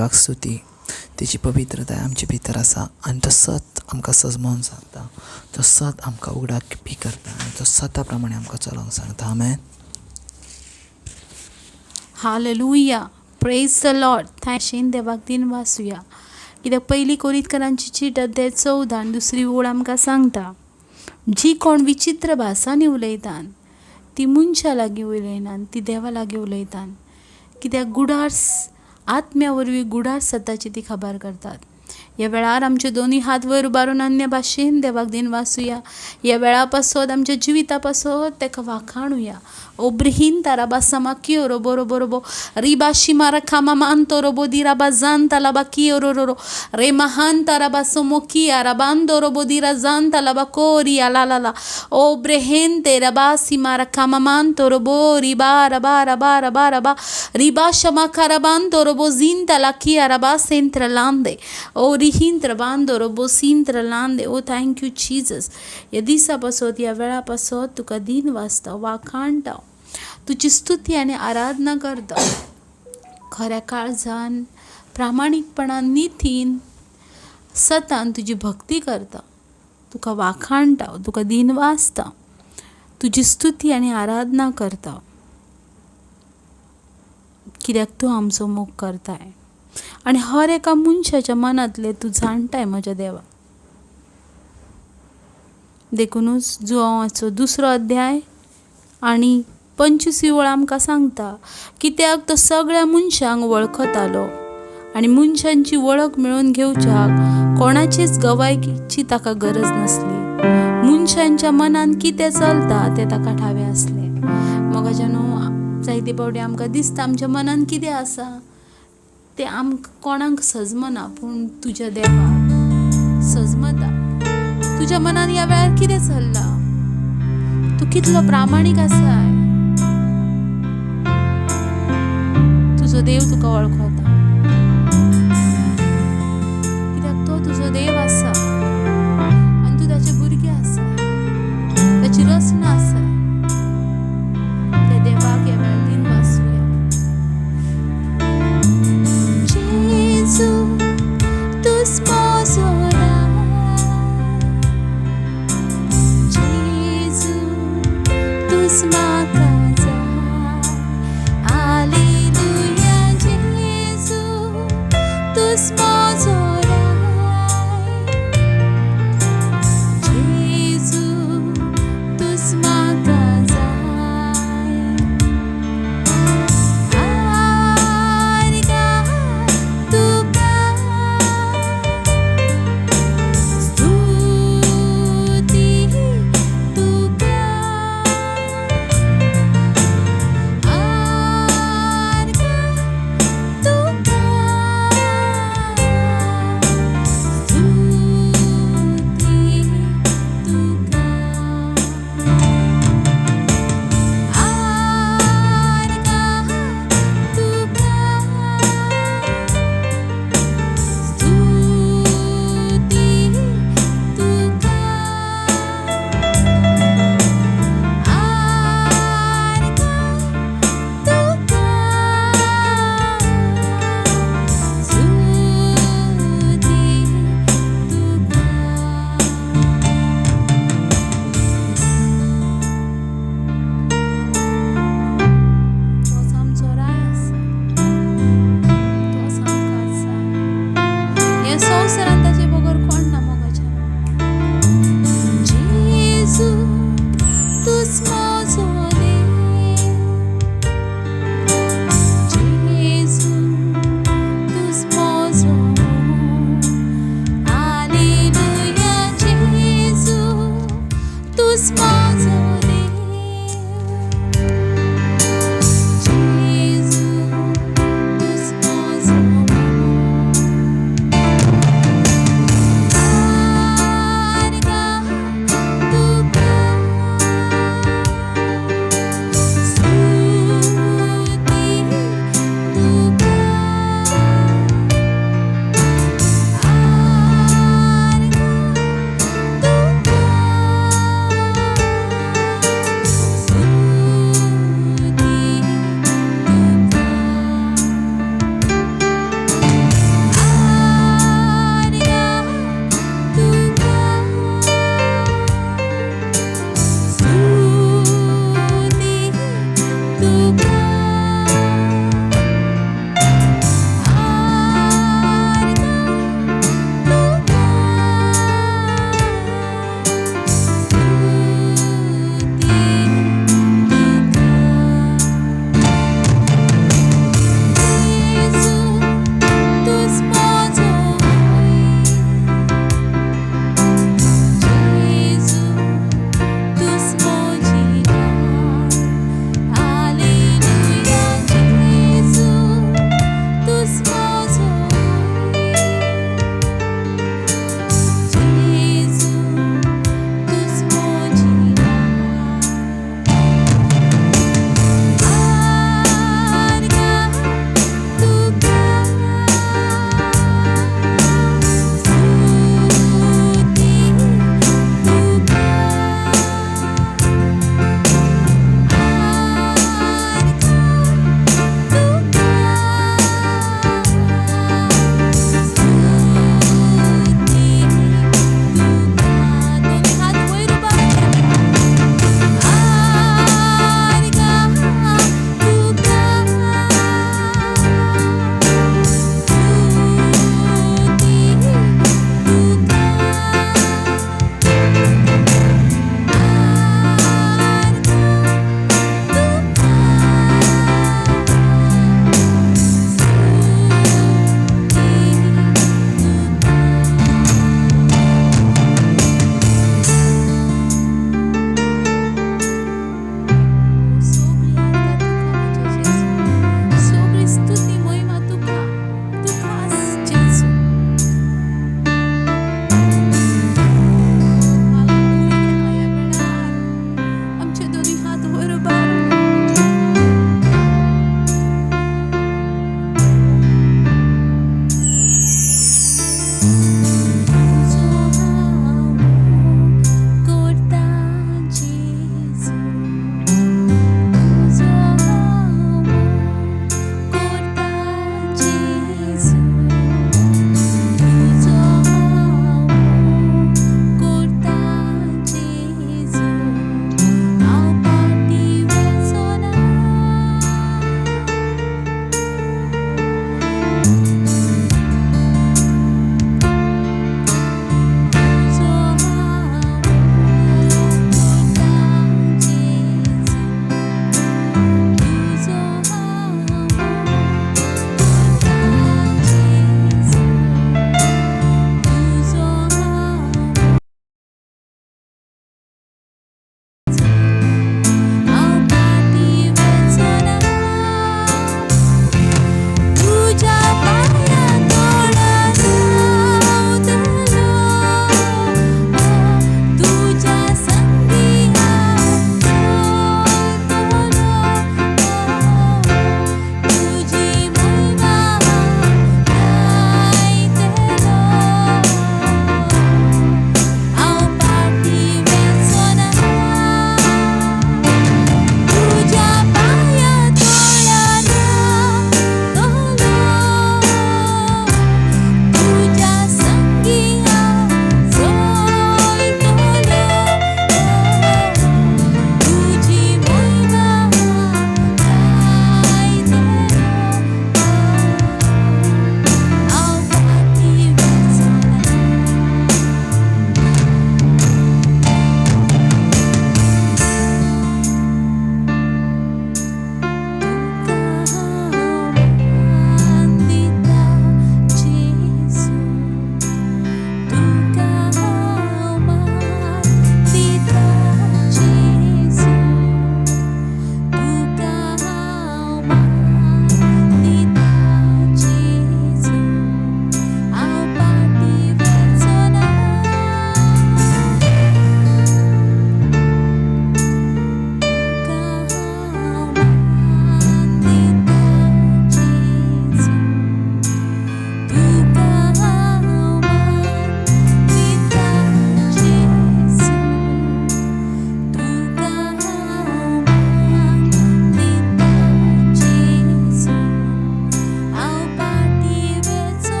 देवाक स्तुती. तेची पवित्रताय आमचे भितर आसा आनी तो सत आमकां सजमोवन सांगता, तो सत आमकां उगडाक बी करता आनी तो सता प्रमाणे आमकां चलोवंक सांगता. आमेन. Hallelujah, praise the Lord. थँशीन देवाक दिन वासूया, कित्याक पयली कोरितकरांची चीट अध्याय 14 आनी दुसरी ओळ आमकां सांगता, जी कोण विचित्र भासांनी उलयतात ती मनशां लागीं उलयनात, ती देवा लागीं उलयतात. कित्याक गुडार्स आत्म्या वरवीं गुडार सताची ती खबर करतात. ह्या वेळार आमचे दोनूय हात वयर उबारून अन्य भाशेन देवाक दिन वासूया. ह्या वेळा पासत आमच्या जिविता पासत ताका वाखाणुया. ओब्रिहीन ताराबा समाकियो रोबो रोबो रोबो रिबाशी मारा खामा मानतो रोबो दिराबा जान तालाबा कियो रो रो रे महान ताराबा सोमोकिया राबांदो रोबो दिरा जान तालाबा कोरिया ला ला ला ओब्रेहेन तेराबा मारा खामा मानतो रोबो रिबा रबा रबा रबा रबा रिबा शमा खाराबांदो रोबो झीन ताला किया रबा सेंत्र लांदे ओ रिहिंत्र बांदो रोबो सिंत्र लांदे. ओ thank you Jesus. ह्या दिसा पासत ह्या वेळा पासत तुका दिन वाचता, वाखाणटा, तुजी स्तुती आनी आराधना करता. खऱ्या काळजान, प्रामाणीकपणान, नितीन, सतान तुजी भक्ती करता, तुका वाखाणटा, तुका दिन वाचता, तुजी स्तुती आनी आराधना करता, कित्याक तूं आमचो मोग करताय आनी हर एका मनशाच्या मनांतलें तूं जाणटाय म्हज्या देवा. देखुनूच जुवांचो दुसरो अध्याय आनी 25 वळ आमकां सांगता, कित्याक तो सगळ्या मनशांक वळखतालो आनी मनशांची वळख मेळोवन घेवच्याक कोणाचीच गवायकीची ताका गरज नासली. मनशांच्या मनान कितें चलता तें ताका ठावे आसलें. मोगाच्या न्हू, जायते फावटी आमकां दिसता आमच्या मनान कितें आसा तें आमकां कोणाक सजमना, पूण तुज्या देवाक सजमता. तुज्या मनान ह्या वेळार कितें चल्लां, तूं कितलो प्रामाणीक आसाय, तुजो देव तुका वळखता, कित्याक तो तुजो देव आसा आनी तूं ताचे भुरगे आसा, ताची रचना आसा. त्या देवाक ह्या वेळार दिन वासूया. जेजू तूच म्हजो राज, जेजू तूच म्हाका जाय. हालेलुया.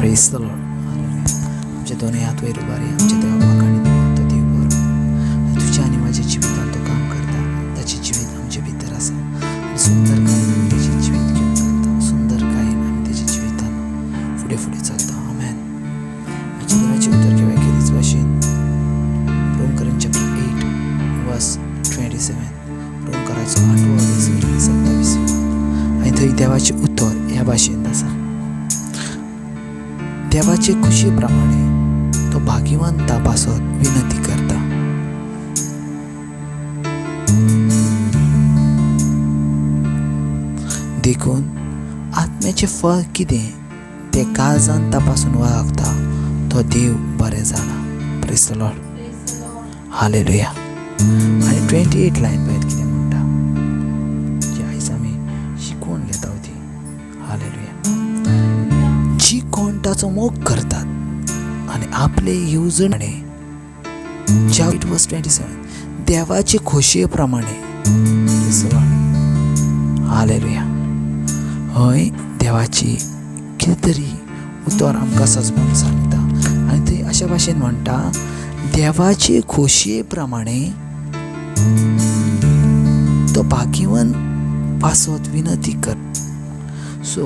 Praise the Lord. आमचे दोनूय हात वयर उबारी, आमच्या देवाक वाखाणी दिवया. तो देव बरो आनी तुज्या आनी म्हाज्या जिवितान तो काम करता. ताचें जिवीत आमचे भितर आसा आनी सुंदरकायेन आमी तेजें जिवीत घेवन चलता. सुंदरकायेन आमी तेज्या जिवितान फुडें फुडें चलता. आमेन. आमच्या देवाचें उतर घेवया खेरीज भाशेन रोमकरां चॅप्टर 8 वर्स 27, रोमकराचो 8वो अध्याय 27 आनी थंय देवाचें उतर ह्या भाशेन आसा. देवाचे खुशये प्रमाणे तो भाग्यवंता पासत विनंती करता. देखून आत्म्याचें फळ कितें तें काळजान तपासून वळखता तो देव बरें जाणा. Praise the Lord. Hallelujah. आनी 28 लायन पळयत कितें म्हणटा, जी आयज आमी शिकवण घेता ती. हालेलुया. जी कोण ताचो मोग करतात आनी आपले येवजणे ज्या वर्स 27 देवाचे खोशये प्रमाणे. हालेलुया. हय देवाची कितें तरी उतर आमकां सजमोन सांगता आनी थंय अशा भाशेन म्हणटा, देवाचे खोशये प्रमाणे तो भाग्यवन पासत विनंती कर. सो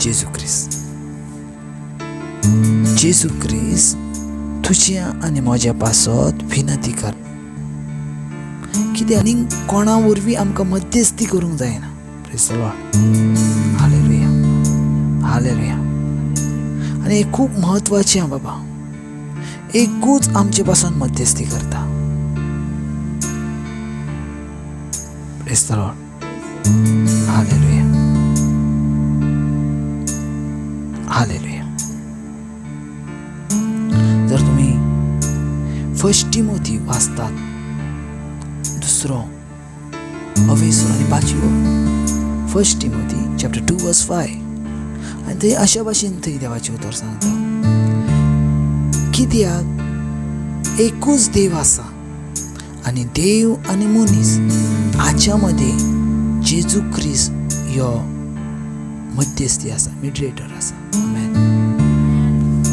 जेजू क्रिस्त, जेजू क्रिस्त तुज्या आनी म्हज्या पासत विनंती कर. कितें आनी कोणा वरवीं आमकां मध्यस्थी करूंक जायना. Praise the Lord. Hallelujah. Hallelujah. आनी हें खूब म्हत्वाचें आहा बाबा. एकूच आमचे पासून मध्यस्थी करता. Praise the Lord. Hallelujah. Hallelujah. जर तुमी फर्स्ट टिमोथी वाचतात 2 अवेसूर आनी 5 फर्स्ट टिमोथी चॅप्टर 2 वर्स 5 आनी थंय अशा भाशेन थंय देवाचें उतर सांगता, कित्याक एकूच देव आसा आनी देव आनी मनीस हाच्या मदें जेजू क्रिस्त ह्यो मध्यस्थी आसा, मिडिएटर आसा. आमेन.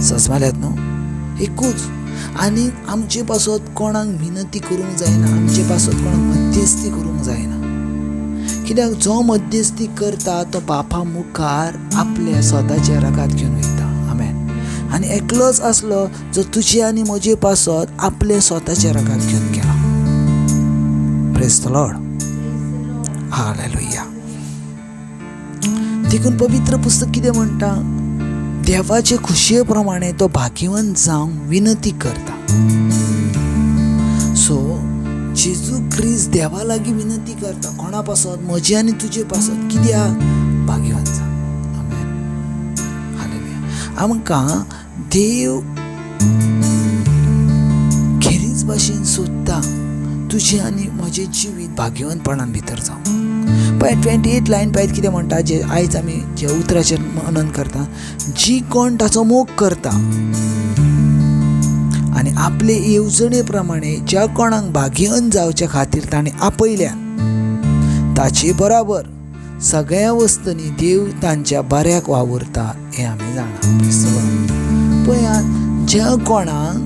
सजमाल्यात न्हू? एकूच. आनी आमचे पासत कोणाक विनंती करूंक जायना, आमचे पासत कोणाक मध्यस्थी करूंक जायना. कित्याक जो मध्यस्थी करता तो बापा मुखार आपल्या स्वताच्या रगात घेवन वयता. आमेन. आनी एकलोच आसलो जो तुजे आनी म्हजे पासत आपले स्वताच्या रगात घेवन गेला. Praise the Lord. Hallelujah. देखून पवित्र पुस्तक कितें म्हणटा, देवाचे खुशये प्रमाणे तो भाग्यवंत जावंक विनंती करता. सो जेजू क्रिस्त देवा लागीं विनंती करता. कोणा पासत? म्हजे आनी तुजे पासत. कित्याक? भाग्यवंत जावं. आमेन. हालेलुया. आमकां देव खेरीज भाशेन सोदता तुजें आनी म्हजें जिवीत भाग्यवंतपणान भितर जावं. पळय 28 लायन पळयत कितें म्हणटा, जे आयज आमी जे उतराचेर मनन करता, जी कोण ताचो मोग करता आनी आपले येवजणे प्रमाणे ज्या कोणाक भाग्यवंत जावच्या खातीर ताणें आपयल्या ताचे बराबर सगळ्या वस्तूंनी देव तांच्या बऱ्याक वावुरता हें आमी जाणा. पळयात, ज्या कोणाक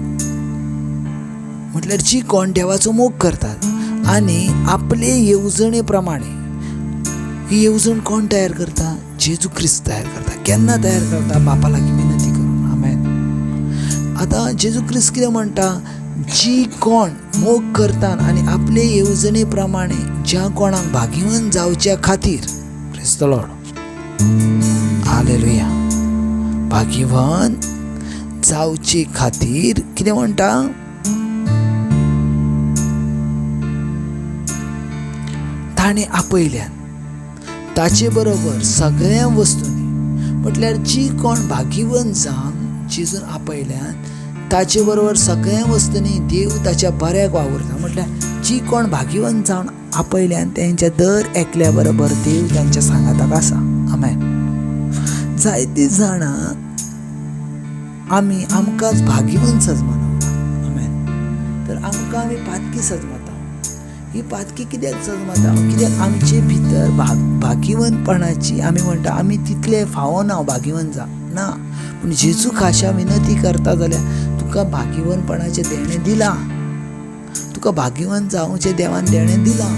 म्हटल्यार जी कोण देवाचो मोग करतात आनी आपले येवजणे प्रमाणे, ही येवजण कोण तयार करता? जेजू क्रिस्त तयार करता. केन्ना तयार करता? बापा लागीं विनंती करून. आमेन. आतां जेजू क्रिस्त कितें म्हणटा, जी कोण मोग करता आनी आपले येवजणे प्रमाणे ज्या कोणाक भाग्यवंत जावच्या खातीर. Praise the Lord. Hallelujah. भाग्यवंत जावचे खातीर कितें म्हणटा, ताणें आपयल्यान ताचे बरोबर सगळ्या वस्तूंनी, म्हटल्यार जी कोण भाग्यवंत जावन जेजून आपयल्यान ताचे बरोबर सगळ्या वस्तूंनी देव ताच्या बऱ्याक वावुरता. म्हटल्यार जी कोण भाग्यवंत जावन आपयल्यान तेंच्या दर एकल्या बरोबर देव तांच्या सांगाताक आसा. आमेन. जायतीं जाणां आमी आमकांच भाग्यवंत सजमाना. आमेन. तर आमकां आमी पातकी सजमाता. ही पातकी कित्याक जल्मता? कित्याक आमचे भितर भाग्यवंतपणाची आमी म्हणटा आमी तितले फावो ना भाग्यवंत जा ना, पूण जेजू खाशा विनंती करता जाल्यार तुका भाग्यवंतपणाचें देणें दिलां, तुका भाग्यवंत जावचें देवान देणें दिलां.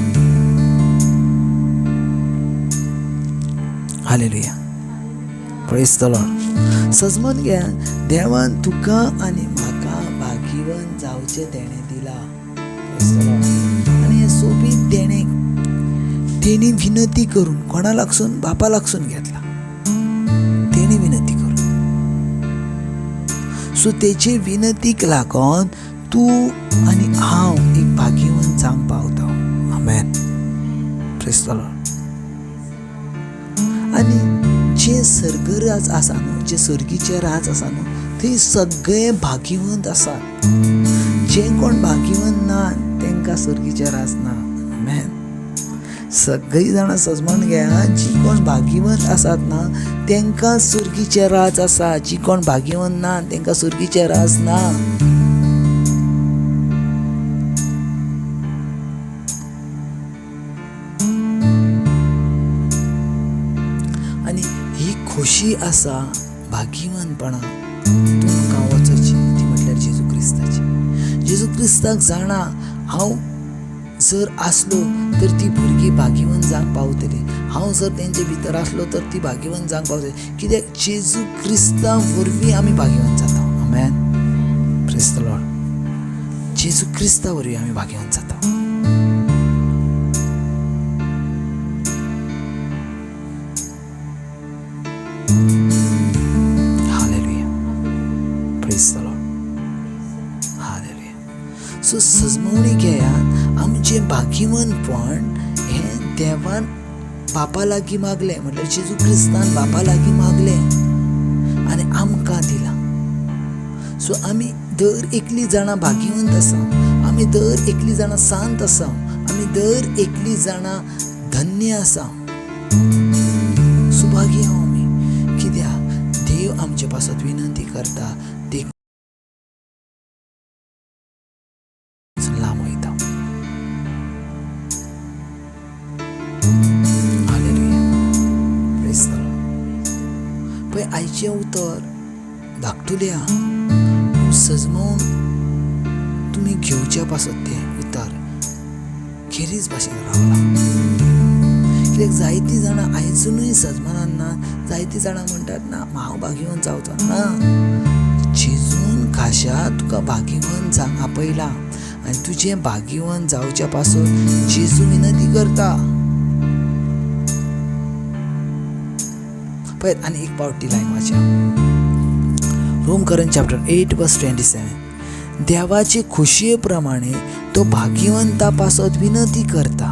Hallelujah, praise the Lord. सजमन घे, देवान तुका आनी म्हाका भाग्यवंत जावचें देणें दिलां. Praise the Lord. आनी हें सोबीत देणें तेणी विनंती करून कोणा लागसून? बापा लागसून घेतला तेणी विनंती करून. सो तेचे विनंतीक लागून तूं आनी हांव एक भाग्यवंत जावंक पावता. आमेन, प्रेज the Lord. आनी जे सर्गराज आसा न्हू, जे सर्गीचे राज आसा न्हू, थंय सगळे भाग्यवंत आसात. जे कोण भाग्यवंत ना तांकां सर्गीचे राज ना. आमेन. सगळीं जाणां सजमन घेया, जी कोण भाग्यवंत आसात ना तांकां सर्गीचे राज आसा, जी कोण भाग्यवंत ना तांकां सर्गीचे राज ना. आनी ही खोशी आसा भाग्यवंतपणा तुमकां वचची, ती म्हटल्यार जेजू क्रिस्ताची. जेजू क्रिस्ताक जाणा हांव जर आसलो तर ती भुरगीं भाग्यवंत जावंक पावतली, हांव जर तेंचे भितर आसलो तर ती भाग्यवंत जावंक पावतली. कित्याक जेजू क्रिस्ता वरवीं आमी भाग्यवंत जाता. आमेन, प्रेज the Lord. जेजू क्रिस्ता वरवीं आमी भाग्यवंत जाता. Hallelujah, praise the Lord. Hallelujah. So सजमवणी घेयात, आमचें भाग्यवंतपण हें देवान बापा लागीं मागलें, म्हटल्यार जेजू क्रिस्तान बापा लागीं मागलें आनी आमकां दिलां. सो आमी दर एकली जाणां भाग्यवंत आसा, आमी दर एकली जाणां शांत आसा, आमी दर एकली जाणां धन्य आसा, सुभागी आहा आमी. कित्याक देव आमचे पासत विनंती करता, देव लांब वयता. हालेलुया, प्रेज the Lord. पळय आयचें उतर धाकटुल्या सजमोवन तुमी घेवच्या पासत तें उतर खेरीज भाशेन रावलां. कित्याक जायतीं जाणां आयजुनूय सजमानान ना, जायतीं जाणां म्हणटात ना हांव भाग्यवंत जावचो ना. जेजून खाशा तुका भाग्यवंत जावंक आपयला आनी तुजें भाग्यवंत जावच्या पासून जेजू विनंती करता. पळय आनी एक पावट ती लायन वाचा, रोमकरण चॅप्टर 8 वर्स 27. देवाचे खोशये प्रमाणे तो भाग्यवंता पासत विनंती करता.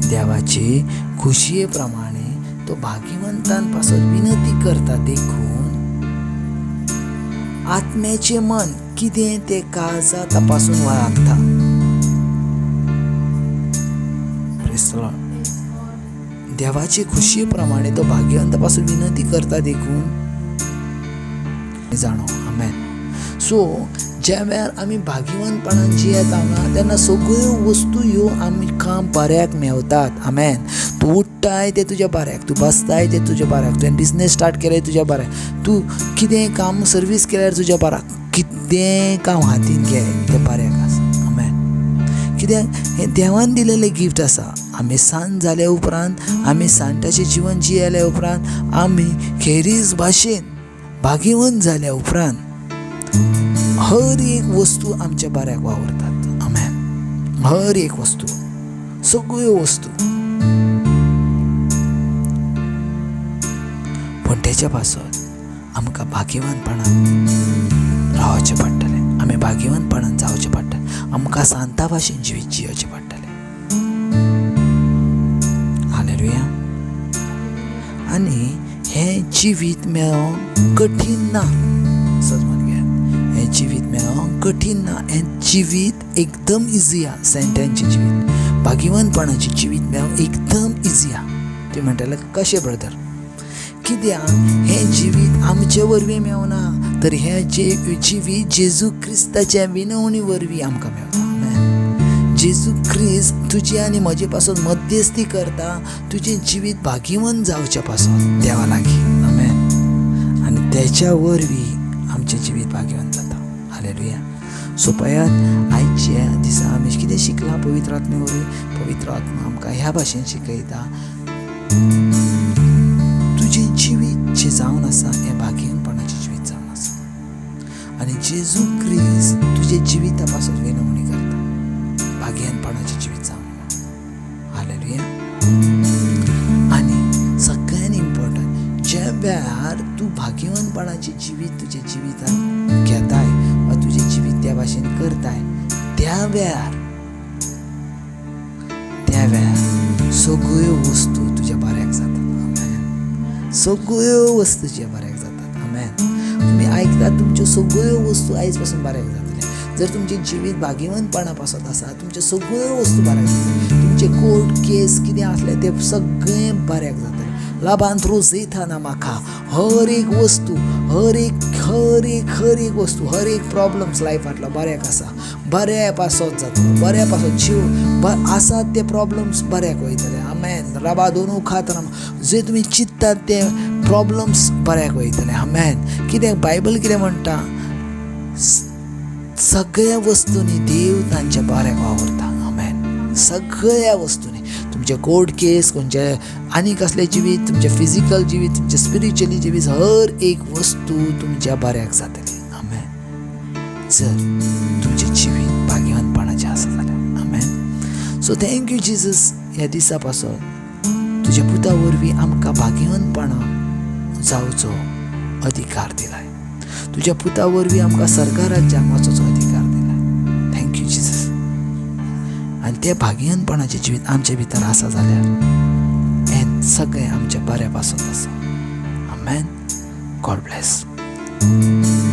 देवाचे खोशये प्रमाणे तो भाग्यवंतां पासत विनंती करता, देखून आत्म्याचें मन कितें तें काळजा तपासून वळखता. Praise the Lord. देवाचे खोशये प्रमाणे तो भाग्यवंता पासून विनंती करता, देखून जाणो. आमेन. सो ज्या वेळार आमी भाग्यवंतपणान जियेता ना तेन्ना सगळ्यो वस्तू ह्यो आमकां बऱ्याक मेवतात. आमेन. तूं उठ्ठाय तें तुज्या बऱ्याक, तूं बसताय तें तुज्या बऱ्याक, तुवें बिजनेस स्टार्ट केल्यार तुज्या बऱ्याक, तूं कितें काम सर्वीस केल्यार तुज्या बऱ्याक, कितें काम हातीन घे तें बऱ्याक आसा. आमेन. कित्याक हें देवान दिलेलें गिफ्ट आसा. आमी सांत जाल्या उपरांत, आमी सांताचें जिवन जियेल्या उपरांत, आमी खेरीज भाशेन भाग्यवंत जाल्या उपरांत हर एक वस्तू आमच्या बऱ्याक वावरतात. आमेन. हर एक वस्तू, सगळ्यो वस्तू. पूण तेच्या पासत आमकां भाग्यवंतपणान रावचें पडटलें, आमी भाग्यवंतपणान जावचें पडटलें, आमकां सांता भाशेन जिवीत जियोचें पडटलें. हालेलुया. आनी हें जिवीत मेळोवंक कठीण ना. सजमान घेयात, हें जिवीत मेळोवंक कठीण ना, हें जिवीत एकदम इजी आहा. सेंटांचें जिवीत, भाग्यवंतपणाचें जिवीत मेळोवंक एकदम इजी आहा. तुमी म्हणटले कशें ब्रदर? कित्याक हें जिवीत आमचे वरवीं मेवना, तर हें जिवीत जेजू क्रिस्ताच्या विनवणी वरवीं आमकां मेवता. आमेन. जेजू क्रिस्त तुजी आनी म्हजे पासून मध्यस्थी करता, तुजें जिवीत भाग्यवंत जावचे पासून देवा लागीं. आमेन. आनी तेच्या वरवीं आमचें जिवीत भाग्यवंत जाता. हालेलुया. सो पळयात, आयच्या दिसा आमी कितें शिकलां पवित्र आत्मे वरवीं. पवित्र आत्मा आमकां ह्या भाशेन शिकयता, तुजें जिवीत जें जावन आसा हें भाग्यवंतपणाचें जिवीत जावन आसा आनी जेजू क्रिस्त तुजें जिविता पासून विनवणी करता भाग्यवंतपणाचें जिवीत जावन. हालेलुया. आनी सगळ्यान इम्पॉर्टंट, ज्या वेळार तूं भाग्यवंतपणाचें जिवीत तुजें जिवितान घेताय वा तुजें जिवीत त्या भाशेन करताय, त्या वेळार सगळ्यो वस्तू तुज्या बऱ्याक जातात. आमेन. सगळ्यो वस्तू तुज्या बऱ्याक जातात. आमेन. तुमी आयकतात, तुमच्यो सगळ्यो वस्तू आयज पासून बऱ्याक जातले. जर तुमचें जिवीत भाग्यवंतपणा पासत आसा, तुमच्यो सगळ्यो वस्तू बऱ्याक जातले. तुमचे कोर्ट केस कितें आसलें तें सगळें बऱ्याक जातलें. लाभांत रोजयतना म्हाका हर एक वस्तू, हर एक हर एक हर एक वस्तू, हर एक प्रॉब्लम्स लायफांतलो बऱ्याक आसा, बऱ्या पासत जातलो, बऱ्या पासत जीव आसात ते प्रॉब्लम्स बऱ्याक वयतले. आमेन. राबा दोनू खात जे तुमी चिंततात ते प्रॉब्लम्स बऱ्याक वयतले. आमेन. कित्याक बायबल कितें म्हणटा, सगळ्या वस्तूंनी देव तांच्या बऱ्याक वावुरता. आमेन. सगळ्या वस्तूंनी, तुमचें कोर्ट केस, खंयचें आनी कसलें जिवीत, तुमचें फिजिकल जिवीत, तुमचें स्पिरिच्युअली जिवीत, हर एक वस्तू तुमच्या बऱ्याक जातली. आमेन. जर तुमचें जिवीत भाग्यवंतपणाचें आसा जाल्यार. Amen. So thank you Jesus, ह्या दिसा पासून तुज्या पुता वरवीं आमकां भाग्यवंतपणा जावचो अधिकार दिलाय. तुज्या पुता वरवीं आमकां सरकाराच्या वचोचो अधिकार दिलाय. Thank you Jesus. आनी तें भाग्यवंतपणाचें जिवीत आमचे भितर आसा जाल्यार हें सगळें आमच्या बऱ्या पासून आसा. आमेन. God bless.